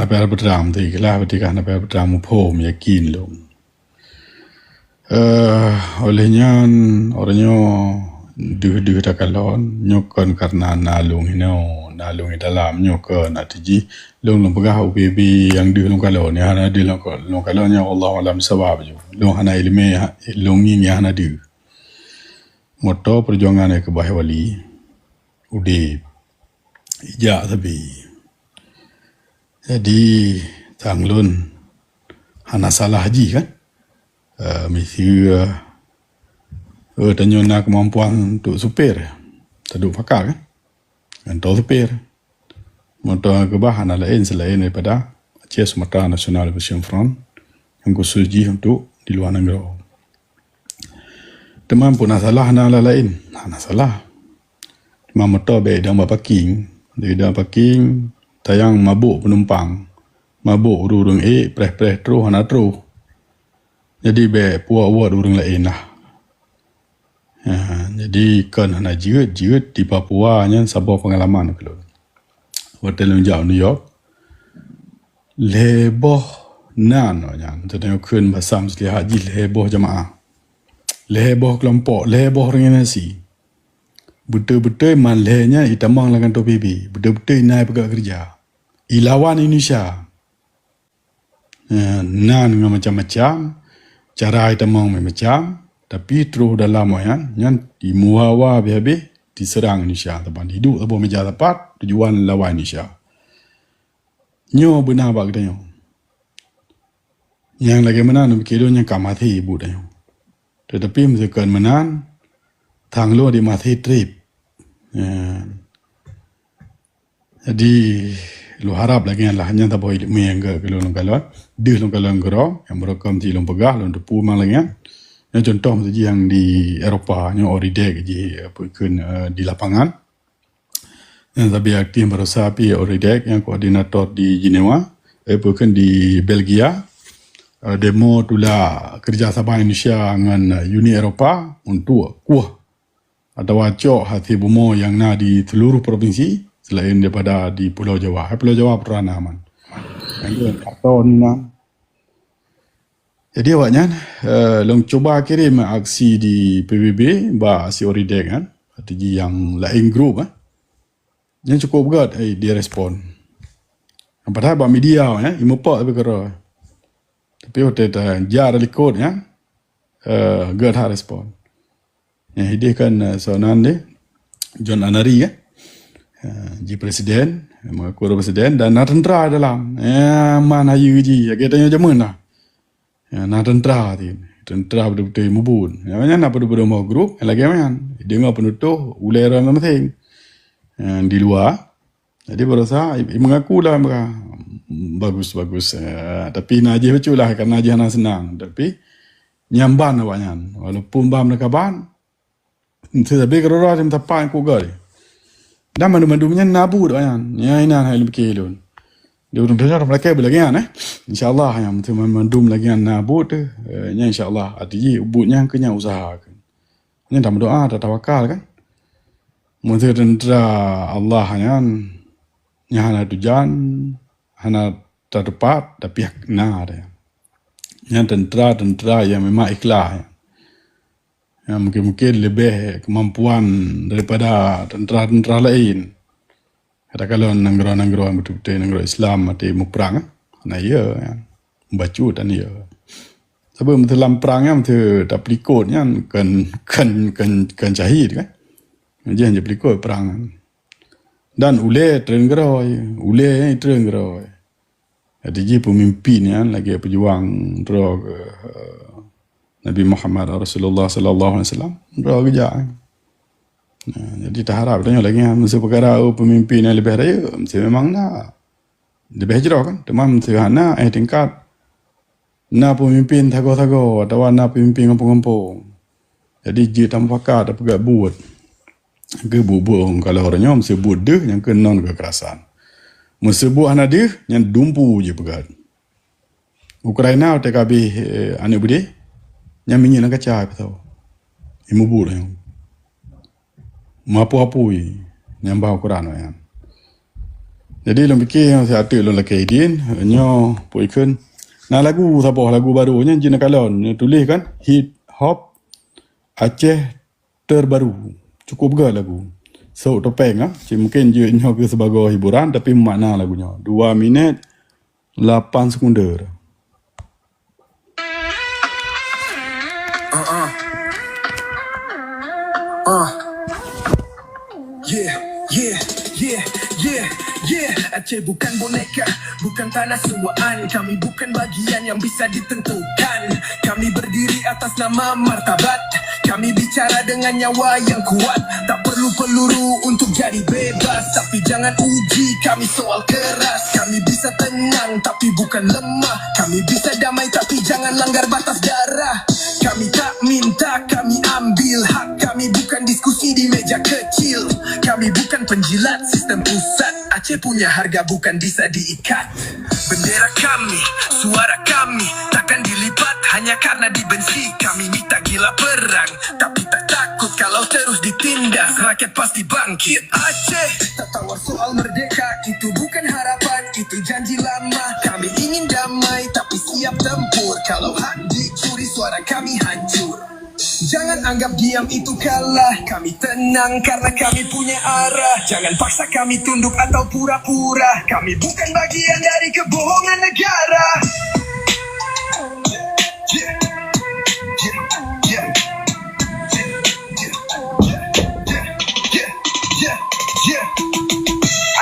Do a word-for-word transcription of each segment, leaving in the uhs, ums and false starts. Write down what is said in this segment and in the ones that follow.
Hana payah beutrang, teuikhlas beutikah hana payah beutrang muphom yakin lom. Eh, oleh nyan, orang nyoe deuh-deuh takalon, nyoe kon karena na lôn inoe, na lôn dalam, nyoe kon arti jih lôn, lôn peugah U P B nyang deuh lôn kalon, nyang hana deuh lôn ka-, lôn kalon nyoe Allah alam sabab ju. Lôn hana ileumé, lôn ngieng nyang hana deuh. Moto perjuangan nyang keubah wali udeb. Ijak sabe. Jadi, sang lôn hana salah jih kan. Eh, miseue, eh, tanyoe na kemampuan untuk supir, taduek pakat kan. Ngon tho supir. Moto nyang keubah hana laén seulaén daripada Aceh Sumatra National Liberation Front, nyang khusus jih untuk di luwa nanggroe. Teuma peue na salah na laén? Hana salah. Teuma moto bék idong bak parking. Idong bak parking, tayang mabök penumpang. Mabök ureuëng-ureuëng ék, preh-preh troh hana troh. Jadi bék puwoe-woe ureuëng laén lah. Ha, jadi kon hana jeuet, jeuet di Papua nyan saboh peungalaman keu lôn. Watée lôn jak u New York, lhée boh nan awak nyan, teudeungoe kheun basa Meuseulihat jih lhée boh jamaah. Lhée boh keulompok, lhée boh organisasi. Beutôi-beutôi man lhée nyan itamong lam kantô P B B. Beutôi-beutôi na ipeugah keureuja. Ilawan Indonesia. Eh, nan ngon macam-macam, cara itamong macam-macam, tapi troh dalam awak nyan, nyan imuwa-wa habéh-habéh, diseurang Indonesia saban. Iduek saboh meja sapat, tujuan lawan Indonesia. Nyoe beuna bak geutanyoe. Nyang lagée meunan, pike lôn nyang ka maté ibu tanyoe. Tetapi meuseukan meunan, tang lôn di maté treb. Eh, Jadi, lôn harab lagée nyan lah, nyan saboh ileumé nyang geu-, keu lôn kalon. Deuh lôn kalon keudroe, nyang barokon ti lôn peugah, lôn teupeue memang lagée nyan. Nyoe cuntoh meuseujih nyang di Eropa, nyoe Oridek jih, apa kheun, eh, di lapangan. Nyang sabe aktif barosa pi Oridek, nyang koordinator di Jenewa, eh, apa kheun di Belgia. Eh, demo tulak kerjasama Indonesia ngon, eh, Uni Eropa untuk kueh atawa cok hase bumoe nyang na di seluruh provinsi selain daripada di Pulau Jawa. Hai Pulau Jawa peutrana man. Nyang tu atau ni na. Jadi awak nyan, eh, lôn cuba kirém aksi di P B B bak si Oridek kan, arti jih nyang laén grup kan. Nyan cukup gét, eh, dia respon. Padahal bak media kan, imupok tapi kero. Tapi watée tajak dari likot kan, eh, gét that respon. Nyang hideh kan, eh, soe nan deh, John Anari kan. Eh, ji presiden, mengaku presiden dan na tentera dalam. Eh, man hayeue ji, lagée tanyoe jameun lah. Ya, na tentera tin. Tentera beutôi-beutôi mubun. Ya, nyan na padum-padum boh grup, lagée nyan. Deungoe peunutôh, ulée rhom masing. Ya, di luwa. Jadi barosa, i-, i mengaku lah mereka bagus-bagus. Eh, tapi na jih bacut lah, karena jih hana senang. Tapi nyan ban awak nyan. Walaupun ban mereka ban, sabé keudroe-droe meusapat ku gol. Dan mandum-mandum nyan na buet awak nyan. Nyan inan hai lôn pike lôn. Di ureuëng tuha meulakée beulagée nyan, eh. Insya Allah, nyan mandum lagée nyan na buet tu. Eh, nyan insya Allah, arti jih buet nyan keu nyan usaha. Nyan tameudoa, tatawakal kan. Meusé tentera Allah nyan, nyan hana tujan, hana tatupat, tapi na ada. Nyan tentera-tentera nyang memang ikhlas. Ya, mungkin-mungkin leubeh kemampuan daripada tentera-tentera laén. Katakanlah nanggroe-nanggroe beutôi-beutôi nanggroe Islam maté muprang, eh. Nah, iya, ya. Bacut dan iya. Sabab meuteue lam prang nyan, meuteue tapeulikot nyan kan, kan, kan, kan syahid kan. Jadi hanya peulikot prang nyan. Dan ulée treun keudroe, ulée treun keudroe. Jadi jih peumimpin nyan lagée peujuang droe, eh, Nabi Muhammad Rasulullah sallallahu alaihi wasallam, droe geujak. Nah, jadi taharab tanyoe lagée nyan, meusé peukara, oh, peumimpin nyang leubeh rayeuk, meusé memang na. Leubeh jroh kan, teuma meusé hana, eh, tingkat na peumimpin sagoe-sagoe atawa na peumimpin gampông-gampông. Jadi jeuet tamupakat tapeugah buet. Keu buet-buet ureuëng kalon nyoe meusé buet deuh nyang keunon kekerasan. Meusé buet hana deuh nyan dumpu jipeugah. Ukraina watée ka habéh, eh, aneuëk beudeh, nyan minyeuk lam kaca ipeutho. Imubuet nyan. Meuapui-apui nyang bah ukuran nyan. Jadi lôn pike nyang siat teuk lôn lakée idin, nyoe pue ikheun. Na lagu saboh lagu barô nyan jeuet neukalon, nyoe tuléh kan hip hop Aceh terbaru. Cukup gét lagu. Sok topeng ah. Cit mungkin jeuet nyoe keu sibagoe hiburan tapi makna lagu nyoe. Dua minit lapan sekunder. Uh, uh. Uh. Yeah, yeah, yeah, yeah, yeah. Aceh bukan boneka, bukan tanah sewaan. Kami bukan bagian yang bisa ditentukan. Kami berdiri atas nama martabat. Kami bicara dengan nyawa yang kuat. Tak perlu peluru untuk jadi bebas. Tapi jangan uji kami soal keras. Kami bisa tenang tapi bukan lemah. Kami bisa damai tapi jangan langgar batas darah. Kami tak minta, kami ambil hak. Kami bukan diskusi di meja kecil. Kami bukan penjilat sistem pusat. Aceh punya harga bukan bisa diikat. Bendera kami, suara kami takkan dilipat hanya karena dibenci. Kami minta gila perang, tapi tak takut kalau terus ditindas. Rakyat pasti bangkit. Aceh tak tawar soal merdeka, itu bukan harapan, itu janji lama. Kami ingin damai, tapi siap tempur. Kalau hak dicuri, suara kami hancur. Jangan anggap diam itu kalah. Kami tenang karena kami punya arah. Jangan paksa kami tunduk atau pura-pura. Kami bukan bagian dari kebohongan negara. Yeah. Yeah. Yeah. Yeah.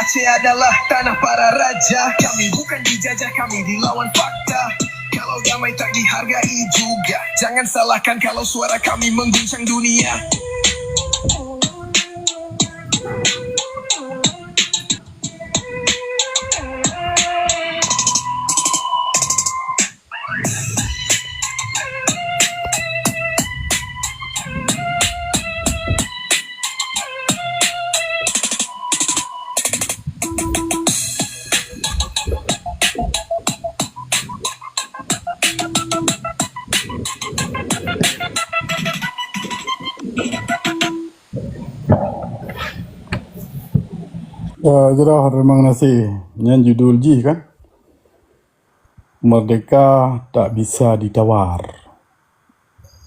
Aceh adalah tanah para raja. Kami bukan dijajah, kami dilawan fakta. Kalau damai tak dihargai juga, jangan salahkan kalau suara kami mengguncang dunia. Ya, itulah, terima kasih. Nyan judul jih kan? Merdeka tak bisa ditawar.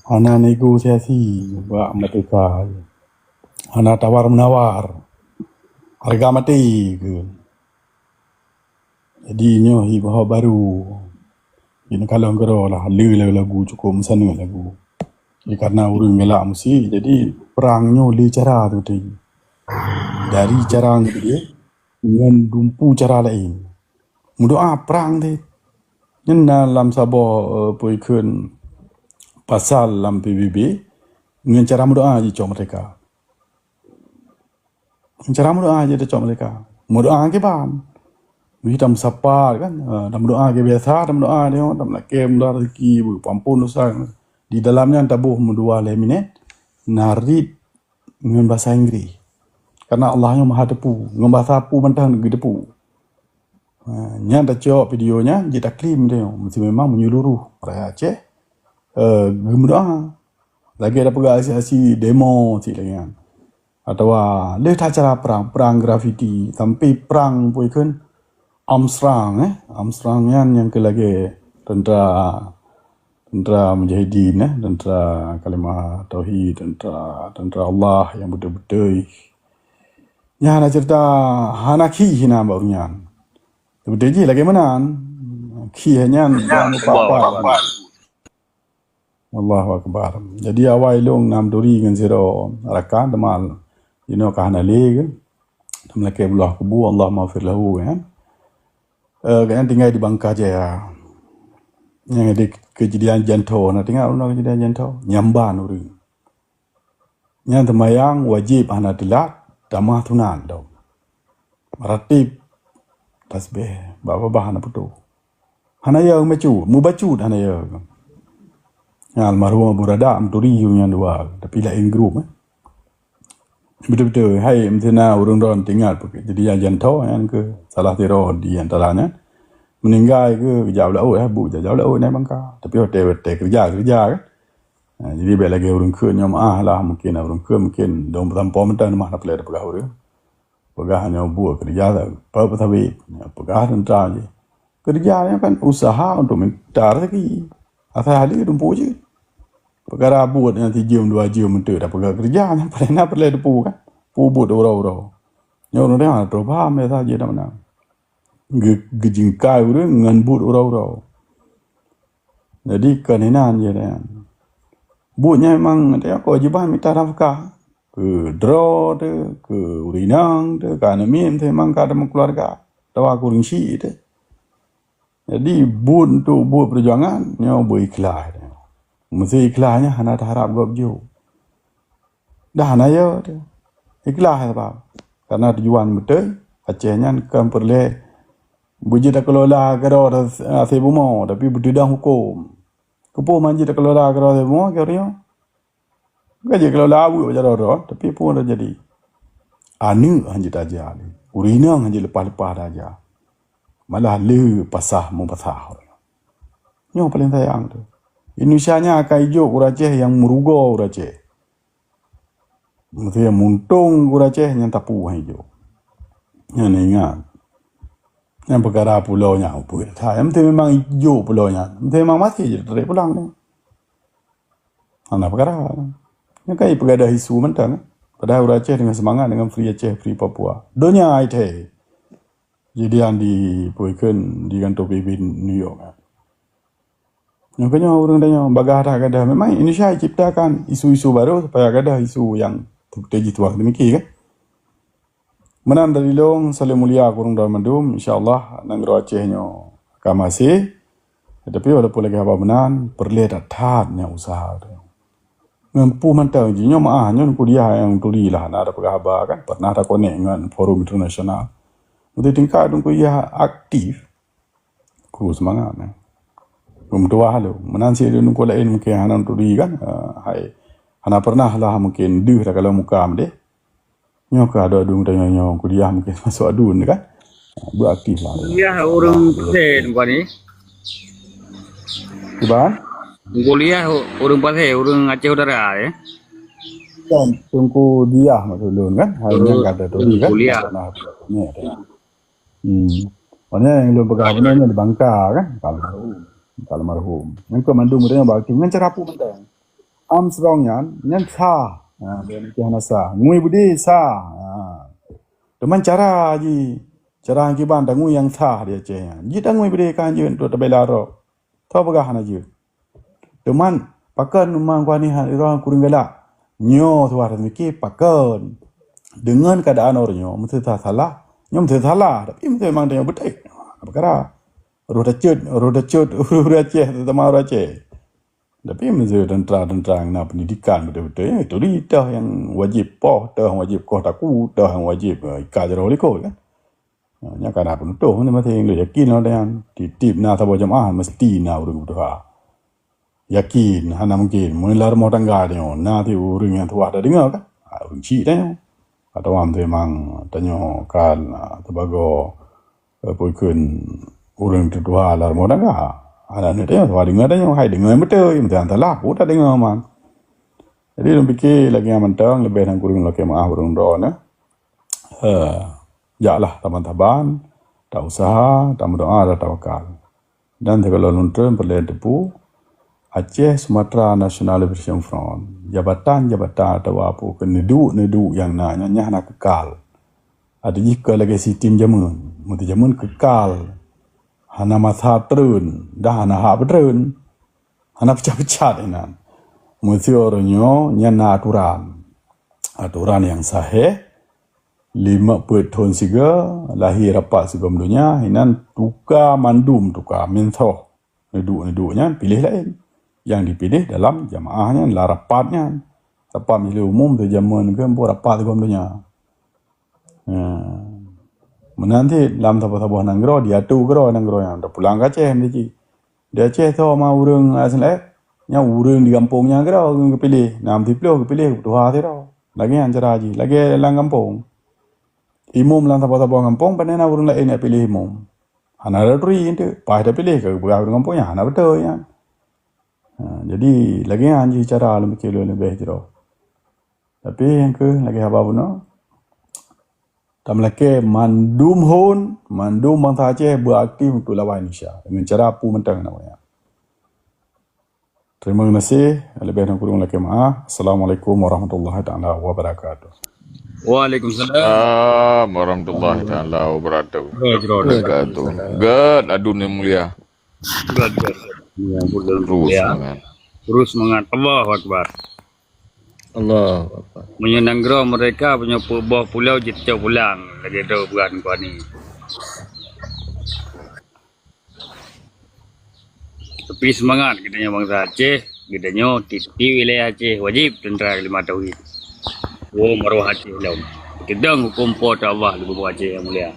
Hana negosiasi bak merdeka. Hana tawar menawar. Harga mati ke. Jadi nyoe hip hop baru. Jeuet neukalon keudroe lah, le lagu-lagu cukup meusaneut lagu. Jadi karena ureueng galak musik, jadi perang nyoe le cara teuntée. Dari cara nyoe ngon dumpu cara laén. Meudoa perang teuh. Nyan na lam saboh, eh, peue ikheun pasal lam P B B, ngon cara meudoa jicok merdeka. Cara meudoa je tacok merdeka. Meudoa kiban. Bagi tameusapat kan. Ha, tameudoa ke biasa, tameudoa dia, tameulakée mudah rezeki, beupampon dosa. Di dalam nyan taboh meudua lhée minét, na rit ngon bahasa Inggris. Karena Allah nyoe maha teupeu, ngon bahasa peue mantong geuteupeue. Ha, nyan tacok video nyan, jeuet taklim dia. Mesti memang menyeluruh rakyat Aceh, eh, geumeudoa. Lagée tapeugah aksi-aksi demo cit lagée nyan. Atawa lé that cara perang, perang grafiti, sampai perang peue ikheun Armstrong, eh. Armstrong nyan nyang keu lagée tentera, tentera mujahidin, eh, tentera kalimah tauhid, tentera, tentera Allah nyang beutôi-beutôi. Nyan hana cerita, hana khih hina bak ureueng nyan. Beutôi jih lagée meunan. Khih nyan, ya, nyan mupat-pat. Allahu Akbar. Jadi awai lôn na meuturi ngon sidroe rakan teuma jinoe ka hana lé ke. Teuma lakée beuloh kubu, Allahummaghfir lahu, kan. Eh, gobnyan tinggai di Bangka Jaya. Nyang di keujadian Janto, na teuingat ulôn keujadian Janto? Nyamban ureueng. Nyan teumayang wajéb hana teulat, tamah sunat dong. Ratib, tasbih, babah hana putôh. Hana ya bacut, mubacut hana ya. Nyan almarhum Abu Rada meuturi nyan dua, tapi laén grup, eh. Beutôi-beutôi, hai meutina ureueng droe teuingat, jadi nyang Janto nyan keu salah sidroe di antara nyan. Meuninggai keu geujak u laôt, eh, bu geujak u laôt nyan Bangka. Tapi watée-watée keureuja, keureuja kan. Ha, jadi bék lagée ureueng kheun nyoe meu'ah lah, mungkin ureueng kheun mungkin dong meutampo mantong mah na peulée tapeugah ureueng. Peugah nyoe buet keureuja, peue sabé, peugah teuntara jih. Keureuja nyoe kan usaha untuk mita rezeki. Asai haleue dumpeue jeuet. Peukara buet nyang sijeuem dua jeuem enteuk tapeugah keureuja, nyan paléng na peureulèe teupeu kan. Peue buet uroe-uroe. Nyoe ureueng nyan troh paham biasa jih dak meunan. Ge-, geujingkai ureueng ngon buet uroe-uroe. Jadi kon inan jih nyan. Buet nyan memang teuka kewajiban mita nafkah. Keu droe teuh, keu ureueng inong teuh, keu aneuk miet teuh memang ka ada meukeuluwarga. Atawa keu ureueng syik teuh. Jadi buet untuk buet peujuangan nyoe beu ikhlas. Meuseu ikhlas nyan hana taharab gob jok. Dah hana yo teuh. Ikhlas sabab. Karena tujuan beutôi Aceh nyan kon peureulèe beujeuet takelola keudroe asai bumoe, tapi beuteudong huköm. Keupeue man jeuet takelola keudroe asai bumoe, keu ureueng nyoe? Ka jeuet kelola aweuek bak jaroe droe, tapi peue teujadi? Aneuk han jeuet tajak lé. Ureueng inong han jeuet leupah-leupah tajak. Malah le pasah meupasah. Nyoe paléng sayang teuh. Indonesia nyan akan ijok ureueng Aceh nyang meurugoe ureueng Aceh. Meuseu nyang muntong ureueng Aceh nyang tapu han ijok. Nyan ingat. Nyang peukara pulo nyan, peue that. Nyang penting memang ijok pulo nyan. Penting memang maté jeuet tarék pulang nyan. Hana peukara. Nyan kan ipeugadôh isu mantong, eh. Padahai ureueng Aceh dengan semangat dengan Free Aceh, Free Papua. Donya ithèe. Jadi yang di, peue kheun, di kantor P B B New York, eh. Nyang keunyoe ureueng tanyoe bagaih that gadôh. Memang Indonesia ciptakan isu-isu baru supaya gadôh isu nyang teupeuteuji tuha teumiké, kan? Meunan dari lôn, salam mulia keu ureueng droe mandum. Insya Allah, nanggroe Aceh nyoe ka maséh. Tapi walaupun lagèe haba meunan, peureulèe that-that nyan usaha tu. Ngon peue mantong jih, nyoe meu'ah, nyoe kuliah nyang turi lah, na tapeugah haba kan, pernah takonek ngon forum internasional. Beutôi tingkat dong kuliah aktif, ku seumangat, eh. Belum tuah lom. Meunan sit dong kuliah laén mungkin hana turi kan, eh, hai, hana pernah lah mungkin deuh takalon muka meudeh. Nyoe ka ada dong tanyoe nyoe kuliah mungkin masuk adun kan. Beuaktif lah. Kuliah ureueng Aceh bukan ni? Kiban? Kuliah ureueng Aceh Utara, ya? Kan, Teungku Diah maksud lôn kan. Hai, nyang kata tadi kan. Kuliah. Nah, ni ada. Hmm. Maknanya yang lôn peugah beuna nyoe di Bangka kan. Kalau almarhum. Kalau almarhum. Yang ke mandum dia bak ngan cara apa mantong. Armstrong nyan, nyan sah. Ha, dia mikir hana sah. Ngui beudé sah. Ha. Teuma cara ji, cara nyang kiban tangui nyang sah di Aceh nyan. Ji tangui beudé kan jeuet untuk tabela droe. Tho peugah hana jeuet. Teuma pakon memang kuani hana kureueng galak. Nyoe suah teumikir pakon. Deungon keadaan ureueng nyoe meusti salah. Nyoe meusti salah, tapi meusti memang tanyoe beutôi. Apa kara? Roh tacut, roh tacut, roh Aceh, teutama roh Aceh. Tapi meuseu teuntara-teuntara nyang na pendidikan beutôi-beutôi, eh, turi toh nyang wajéb poh, toh nyang wajéb koh taku, toh nyang wajéb, eh, ika jaroe likot kan. Nyan ka na peunutôh, maséng-maséng lôn yakin lôn nyan. Tiep-tiep na saboh jeumaáh meusti na ureueng beutuha. Yakin, hana mungkin. Meunyoe lam rumoh tangga tanyoe, na ti ureueng nyang tuha tadeungoe kan? Ha, ureueng chik tanyoe. Atawa memang tanyoe kan, ha, teubagoe, eh, peue kheun ureueng teutuha lam rumoh tangga. Aneuk-aneuk tanyoe tuha deungoe tanyoe, hai deungoe beutôi, meuteun salah, peue tadeungoe man. Jadi lôn pike lagèe nyan mantong, leubeh dan kureueng lakèe meu'ah ureueng droeneuh. Eh, jaklah saban-saban, tausaha, tameudoa dan tawakal. Dan sigohlom lôn treun peureulèe teupeu, Aceh Sumatra National Liberation Front, jabatan-jabatan atawa peue kheun neuduek-neuduek nyang na nyan, nyan hana keukal. Adak jih ka lagèe sistem jameun. Meunyoe jameun keukal, hana masa treun, dan hana hak peutreun. Hana peucat-peucat inan. Meuseu ureueng nyoe nyan na aturan. Aturan nyang sahih, limong peuet thon sigoe, lahé rapat sigom donya, inan tuka mandum tuka, min soh. Neuduek-neuduek nyan piléh laén. Nyang dipiléh dalam jamaah nyan, lam rapat nyan. Rapat majlis umum teuh jameun keu rapat sigom donya. Ha. Meunan cit lam saboh-saboh nanggroe, diatu keudroe nanggroe nyan, tapulang keu Aceh meunan cit. Di Aceh tho ma ureueng asai laén, nyan ureueng di gampông nyan keudroe ureueng geupiléh, nam siploh geupiléh tuha sidroe. Lagèe nyan cara jih, lagèe lam gampông. Imum lam saboh-saboh gampông, pane na ureueng laén nyang piléh imum. Hana turi enteuk, paih tapiléh, ka geupeugah ureueng gampông nyan, hana beutôi nyan. Ha, jadi lagèe nyan jih cara lôn pike lôn leubeh jroh. Tapi nyang keu lagèe haba bunoe, Tameulakée mandum hon, mandum bansa Aceh beuaktif untuk lawan Indonesia deungon cara peue mantong nak buet. Terima kasih, leubeh dan kurang lakée maaf. Assalamualaikum warahmatullahi taala wabarakatuh. Waalaikumsalam warahmatullahi taala wabarakatuh. Gét adun yang mulia. Terus semangat. Terus semangat. Allahu Akbar. Allahu Akbar. Meunyoe nanggroe merdeka, meunyoe peuboh pulo jiteucok pulang lagée droe bukan kuani. Tapi seumangat geutanyoe bansa Aceh, geutanyoe tieb-tieb wilayah Aceh wajéb teuntara kalimat tauhid. Woe maruah Aceh lom. Teudong huköm Po teu Allah di bumoe Aceh nyang mulia.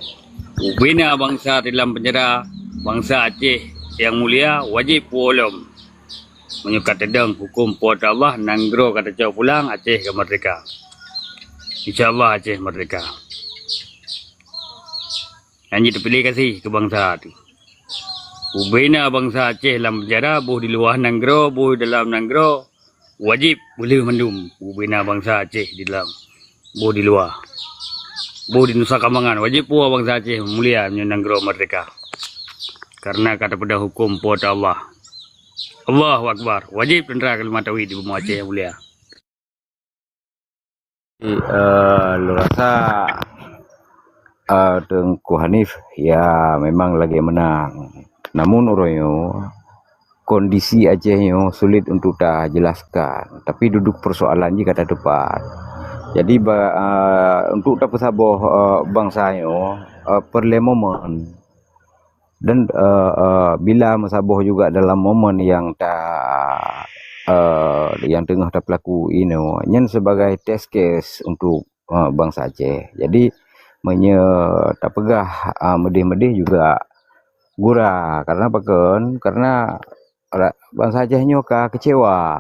Ubena bansa di lam penjara, bansa Aceh nyang mulia wajéb puwoe lom. Meunyoe ka teudong huköm Po teu Allah, nanggroe ka teucok pulang, Aceh ka merdeka. Insya Allah Aceh merdeka. Nyan jih teupiléh gaséh keu bansa teuh. Ubena bansa Aceh lam penjara, boh di luwa nanggroe, boh di dalam nanggroe, wajéb peuleueh mandum ubena bansa Aceh di dalam, boh di luwa, boh di Nusa Kambangan, wajéb puwoe bansa Aceh mulia meunyoe nanggroe merdeka. Karena ka teupeudong huköm Po teu Allah. Allahu Akbar. Wajéb teuntara kalimat tauhid di bumoe Aceh nyang mulia. Eh, lôn rasa eh, Teungku Hanif, ya memang lagée meunan. Namun uroe nyoe kondisi Aceh nyoe sulit untuk tajelaskan, tapi duduk persoalan jih ka tateupat. Jadi ba, eh, untuk tapeusaboh eh, bansa nyoe eh, peureulée momen. Dan eh, eh, bila meusaboh juga dalam momen yang ta eh, yang teungoh tapeulaku inoe, nyan sebagai test case untuk eh, bansa Aceh. Jadi meunyoe tapeugah eh, meudeh-meudeh juga gura, karena pakon? Karena bansa Aceh nyoe ka keucewa.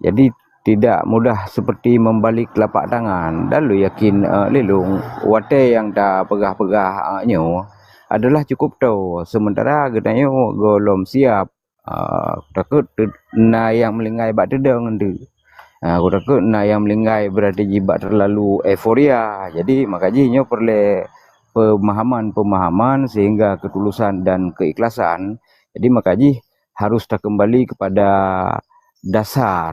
Jadi tidak mudah seperti membalik telapak tangan. Dan lôn yakin eh, lé lôn watée nyang tapeugah-peugah eh, nyoe adalah cukup toe, sementara geutanyoe gohlom siap. Ah, takot na nyang meulinggai bak teudong nteuk. Ah, kutakot na nyang meulinggai berarti jih bak terlalu euforia. Jadi maka jih nyoe peureulée pemahaman-pemahaman sehingga ketulusan dan keikhlasan. Jadi maka jih harus takeumbali kepada dasar.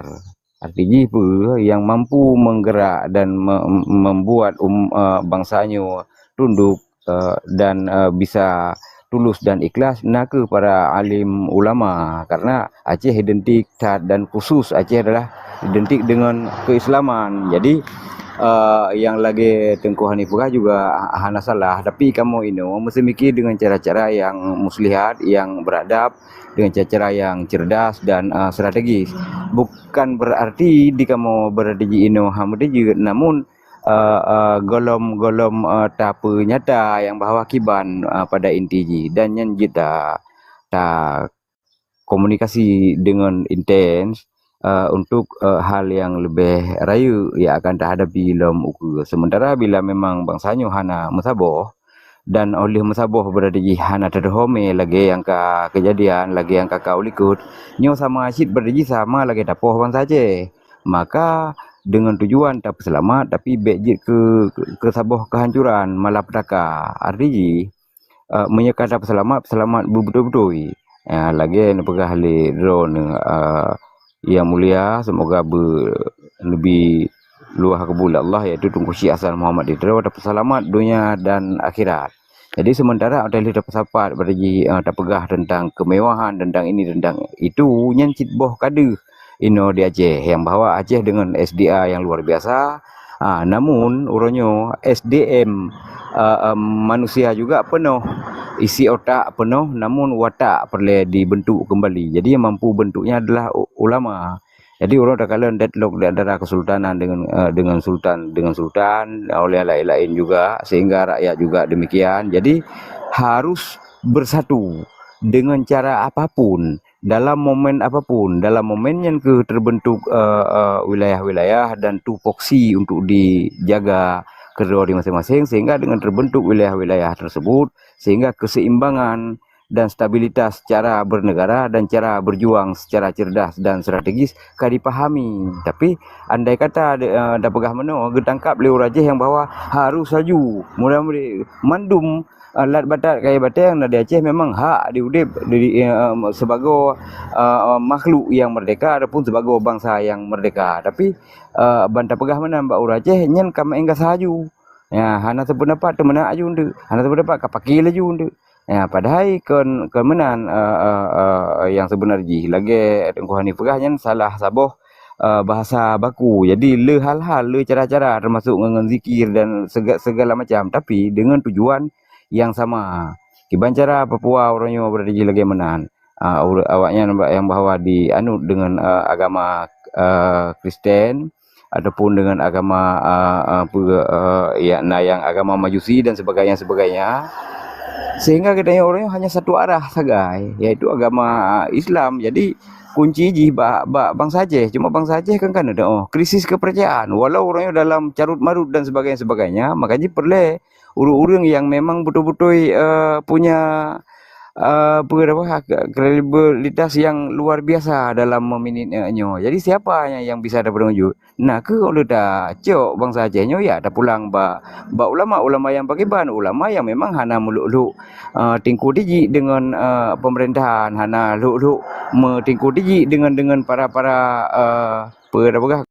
Arti jih peue? Yang mampu menggerak dan me- membuat um, uh, bangsa nyoe tunduk uh, dan uh, bisa tulus dan ikhlas na kheueh para alim ulama, karena Aceh identik that dan khusus Aceh adalah identik dengan keislaman. Jadi uh, yang lagi Teungku Hanif peugah juga hana salah, tapi kamoe inoe mesti mikir dengan cara-cara yang muslihat, yang beradab, dengan cara-cara yang cerdas dan uh, strategis. Bukan berarti di kamoe berarti ji inoe ha meuteujeuet, namun uh, uh, golom-golom uh, tapeunyata yang bahwa kiban uh, pada inti jih dan nyan jeuet ta, ta komunikasi dengan intens uh, untuk uh, hal yang lebih rayeuk yang akan tahadapi lom ukeue. Sementara bila memang bansa nyoe hana meusaboh dan oleh meusaboh berarti jih hana teudohome lagée nyang ka keujadian, lagée nyang ka ka ulikot, nyoe sama cit berarti jih sama lagée tapoh bansa Aceh. Maka dengan tujuan tapeuseulamat tapi bék jeuet keu keu saboh keuhancuran malapetaka. Arti jih uh, meunyoe ka tapeuseulamat, peuseulamat beubeutôi-beutôi. Uh, lagée neupeugah lé droeneuh uh, yang mulia, semoga beu lebih luah kabul Allah, yaitu Teungku Syekh Hasan Muhammad di Tiro, tapeuseulamat donya dan akhirat. Jadi sementara watée lheueh tapeusapat berarti uh, tapeugah tentang kemewahan, tentang ini, tentang itu, nyan cit boh ka deuh inoe di Aceh yang bahwa Aceh dengan S D A yang luar biasa. Ha, namun uroe nyoe S D M uh, um, manusia juga peunoh, isi otak peunoh, namun watak perlu dibentuk kembali. Jadi yang mampu bentuknya adalah ulama. Jadi orang takalon deadlock di antara kesultanan dengan uh, dengan sultan dengan sultan oleh lain-lain juga sehingga rakyat juga demikian. Jadi harus bersatu dengan cara apapun dalam momen apapun, dalam momen nyan keuh terbentuk uh, uh, wilayah-wilayah dan tupoksi untuk dijaga keudroe di masing-masing sehingga dengan terbentuk wilayah-wilayah tersebut sehingga keseimbangan dan stabilitas cara bernegara dan cara berjuang secara cerdas dan strategis ka dipahami. Tapi andai kata de-, eh, tapeugah meunoe, geutangkap lé ureuëng Aceh nyang bahwa harus laju. Mudah-mudahan mandum, eh, lat batat kayée batée nyang na di Aceh memang hak di udeb di, eh, sibagoe, eh, makhluk nyang merdeka ataupun sibagoe bansa nyang merdeka. Tapi, eh, ban tapeugah meunan bak ureuëng Aceh, nyan ka meu'en gasa laju. Ya, hana sependapat teuh meunan laju eunteuk, hana sependapat ka paké laju eunteuk. Ya, padahai kon, kon meunan, eh, eh, eh, nyang seubeuna jih. Lagée Teungku Hanif peugah nyan salah saboh, eh, bahasa baku. Jadi, le hal-hal, le cara-cara, teumasuk ngon, ngon zikir dan sega-, segala macam, tapi dengan tujuan yang sama. Kiban cara Papua uroe nyoe beurati jih lagée meunan. Ah, ur-, awaknyan ba-, nyang bahwa dianut dengan, eh, agama, eh, Kristen, ataupun dengan agama, ah, ah, pe-, ah, ya, na nyang agama Majusi dan sebagainya, sebagainya. Sehingga geutanyoe ureuëng nyoe hanya satu arah sagai, yaitu agama, ah, Islam. Jadi, kunci jih bak, bak bansa Aceh. Cuma bansa Aceh kan, kan ada, oh, krisis kepercayaan. Walau ureuëng nyoe dalam carut marut dan sebagainya, sebagainya, makanya perlu ureuëng-ureuëng yang memang betul-betul, eh, punya, eh, apa kata apa, kredibilitas yang luar biasa dalam meminit, eh, nyoe. Jadi, siapa yang, yang bisa tapeununjuk? Na kheueh ulôn tacok bansa Aceh nyoe, ya, tapulang bak, bak ulama, ulama nyang pakriban, ulama nyang memang hana meuluk-luk, eh, tingku tijik dengan, eh, pemerintahan, hana luk-luk meutingku tijik dengan, dengan para-para, eh, peugah-peugah